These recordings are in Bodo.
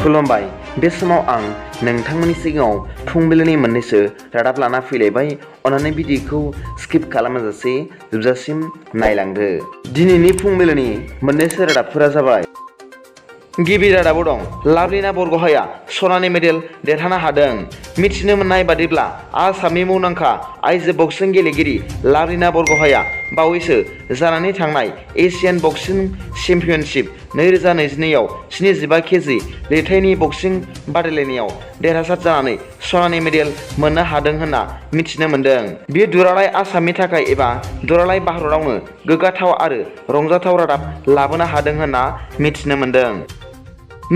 खुलुमबाय बे समाव आं नोंथांमोननि सिगाङाव फुंबिलिनि मोननैसो रादाब लाना फैलायबाय। अन्नानै भिडिअखौ स्किप खालामाजासे जोबजासिम नायलांदो। दिनैनि फुंबिलिनि मोननैसो रादाबफोरा जाबाय। गिबि रादाबाव दं लाभलिना बरग'हआ सनानि मेडेल देरहानो हादों। मिथिनो मोननाय बादिब्ला आसामनि मुंदांखा आइजो बक्सिं गेलेगिरि लाभलिना बरग'हआ बावैसो जानानै थांनाय एशियान बक्सिं चेम्पियनशिप 2022 आव 75 केजि लिरथायनि बक्सिं बादायलायनायाव देरहासार जानानै सनानि मेडेल मोननो हादों होनना मिथिनो मोन्दों। बेयो दुलाराय आसामनि थाखाय एबा दुलाराय भारतआवनो गोग्गाथाव आरो रंजाथाव रादाब लाबोनो हादों होनना मिथिनो मोन्दों।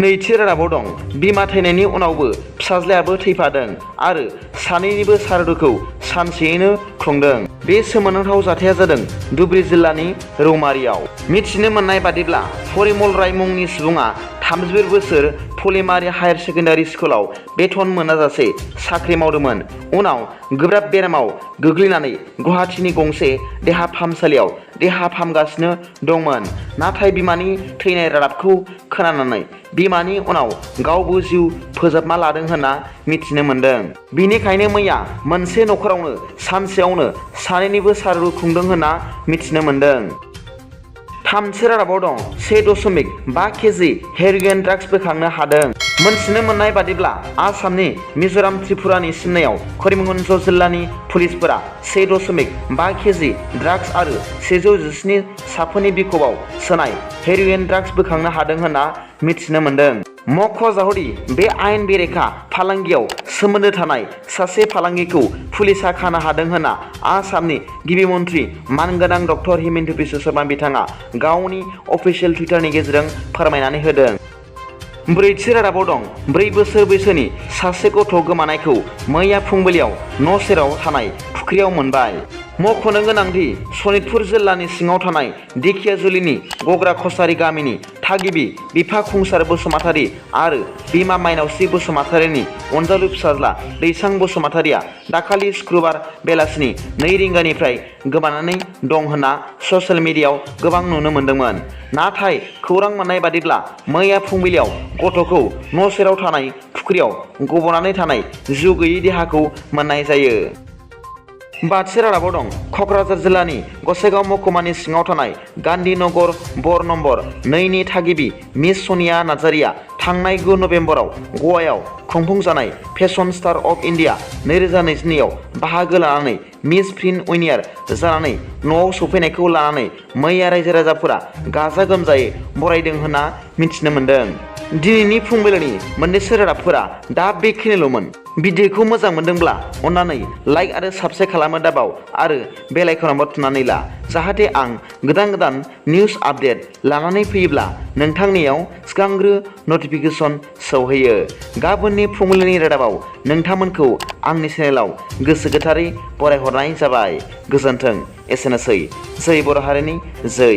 नैथि रादाबाव दं बिमा थैनायनि उनावबो फिसाज्लायाबो थैफादों आरो सानैनिबो सारादुखौ सानसेयैनो खुंदों। बे सोमोनांथाव जाथाया जादों धुबरी जिल्लानि रौमारियाव। मिथिनो मोननाय बादिब्ला परिमल राय मुंनि सुबुङा 34 बोसोर फुलेमारि हायार सेकेन्डारि स्कुलाव बेथन मोनाजासे साख्रि मावदोंमोन। उनाव गोब्राब बेरामाव गोग्लैनानै गुवाहाटीनि गंसे देहा फाहामसालियाव देहा फाहामगासिनो दंमोन। नाथाय बिमानि थैनाय रादाबखौ खोनानानै बिमानि उनाव गावबो जिउ फोजोबना लादों होनना मिथिनो मोन्दों। बिनिखायनो मैया मोनसे नखरावनो सानसेयावनो सानैनिबो सारादु खुंदों होनना मिथिनो मोन्दों। थामथि रादाबाव दं 1.5 केजि हेर'इन ड्राग्स बोखांनो हादों। मोनथिनो मोननाय बादिब्ला आसामनि मिज'राम त्रिपुरानि सिमनायाव करिमगन्ज जिल्लानि पुलिसफोरा 1.5 केजि ड्राग्स आरो 117 साफोरनि बिखबआव सोनाय हेर'इन ड्राग्स बोखांनो हादों होनना मिथिनो मोन्दों। मख'जाथावदि बे आयेन बेरेखा फालांगियाव सोमोन्दो थानाय सासे फालांगिखौ पुलिसा खानो हादों होनना आसामनि गिबि मन्थ्रि मानगोनां डक्टर हिमन्त बिश्व शर्मा बिथाङा गावनि अफिसियेल टुइटारनि गेजेरजों फोरमायनानै होदों। ब्रैथि रादाबाव दं 4 बोसोर बैसोनि सासे गथ' गोमानायखौ मैया फुंबिलियाव न' सेराव थानाय फुख्रियाव मोनबाय। मख'नो गोनांदि सनितपुर जिल्लानि सिङाव थानाय दिखियाजुलिनि गग्रा कसारी गामिनि थागिबि बिफा खुंसार बसुमतारी आरो बिमा माइनावस्रि बसुमतारीनि अनजालु फिसाज्ला दैसां बसुमतारीया दाखालि शुक्रबार बेलासिनि 2 रिंगानिफ्राय गोमानानै दं होनना ससियेल मिडियायाव गोबां नुनो मोन्दोंमोन। नाथाय खौरां मोननाय बादिब्ला मैया फुंबिलियाव गथ'खौ न' सेराव थानाय फुख्रियाव गबनानै थानाय जिउ गैयै देहाखौ मोननाय जायो। बाथि रादाबाव दं क'क्राझार जिल्लानि गसाइगाव महकुमानि सिङाव थानाय गान्धीनगर बर नम्बर 2 नि थागिबि मिस सनिया नार्जारीया थांनाय 9 नबेम्बराव गवायाव खुंफुंजानाय फेशन स्टार अफ इन्डिया 2022 आव बाहागो लानानै मिस प्रिन्ट उइनार जानानै न'आव सफैनायखौ लानानै मैया रायजो राजाफोरा गाजा गोमजायै बरायदों होनना मिथिनो मोन्दों। दिनैनि फुंबिलिनि मोननैसो रादाबफोरा दा बेखिनिल'मोन। भिडिअखौ मोजां मोनदोंब्ला अन्नानै लाइक आरो साबस्क्राइब खालामनो दाबाव आरो बेल आइकनाव थुनानै ला, जाहाथे आं गोदान निउस आपडेट लानानै फैयोब्ला नोंथांनियाव सिगांग्रो नटिफिकेसन सौहैयो। गाबोननि फुंबिलिनि रादाबाव नोंथांमोनखौ आंनि चेनेलाव गोसो गोथारै बरायहरनाय जाबाय। गोजोन्थों। एसेनोसै। जै बर' हारिनि जै।